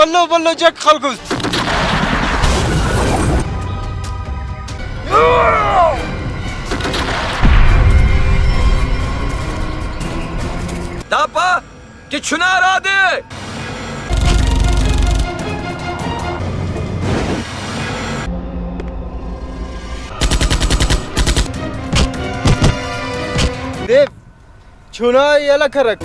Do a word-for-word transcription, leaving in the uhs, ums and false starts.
بھلو بھلو جک خلکس۔ دا پا کہ چنا رادے۔ دیو، چنا یلہ کرک۔